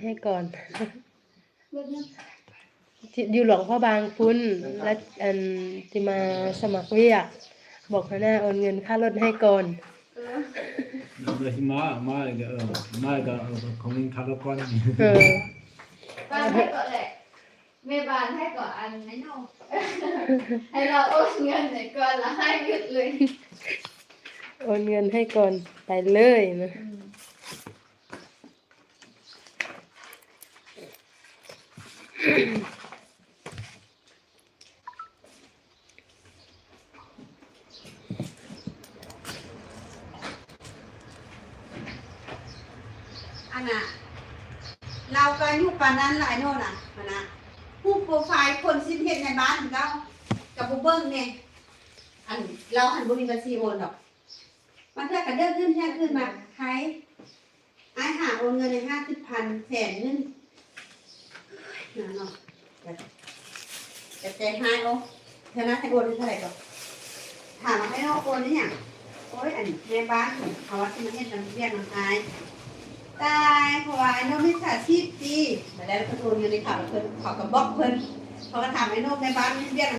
ໃຫ້ກ່ອນ ທີ່ຢູ່ຫຼວງພະບາງພຸ້ນ ແລ້ວ ອັນ ທີ່ມາສະໝັກວຽກ ບອກຫົວໜ້າໂອນເງິນຄ່າລົດໃຫ້ກ່ອນ. ເອີ ແລ້ວຊິມາ ມາອີກເດີ ເອີ ມາອີກເດີ ເອີ ຂໍເງິນຄ່າລົດກ່ອນ. ເອີ ບ້ານໃຫ້ກ່ອນແຫຼະ ແມ່ບ້ານໃຫ້ກ່ອນ ອັນ ໃຫ້ນ້ອງ ໃຫ້ລາວໂອນເງິນໃຫ້ກ່ອນ ລະໃຫ້ເບິດເລີຍ ໂອນເງິນໃຫ້ກ່ອນ ໄປເລີຍນະ. ອືມ ອັນນ່າ ລາວກໍອາຍຸປານນັ້ນລະ ອາຍຸນະ ອັນນ່າ ຮູບໂປຣໄຟລ໌ຄົນຊິເຮັດໃນບ້ານເຮົາກໍບໍ່ເບິ່ງແດ່. ອັນ ລາວຫັ້ນບໍ່ມີບັນຊີໂອນດອກ. ບາງເທື່ອກໍເລື່ອງອື່ນ ເລື່ອງອື່ນມາ ໃຜ ອ້າຍຫາໂອນເງິນໃຫ້ຫ້າສິບພັນ ແສນໜຶ່ງ ນະເນາະ ແຕ່ ແຕ່ໃຈຮ້າຍ ໂອ ເທື່ອໜ້າໃຫ້ໂອນເທົ່າໃດກໍ ຖາມວ່າໃຫ້ນ້ອງໂອນອີ່ຫຍັງ ໂອ້ຍ ອັນແມ່ບ້ານເຂົາວ່າຊິມາເຮັດນຳວຽກນຳອ້າຍ ຕາຍ ເພາະວ່າໄອ້ໂນມິດສາຊີບຕິ ບາດໃດເພິ່ນໂອນເງິນໃຫ້ເຂົາ ເພິ່ນ ເຂົາກໍບລັອກເພິ່ນ ເຂົາກໍຖາມໄອ້ໂນແມ່ບ້ານເຮັດວຽກ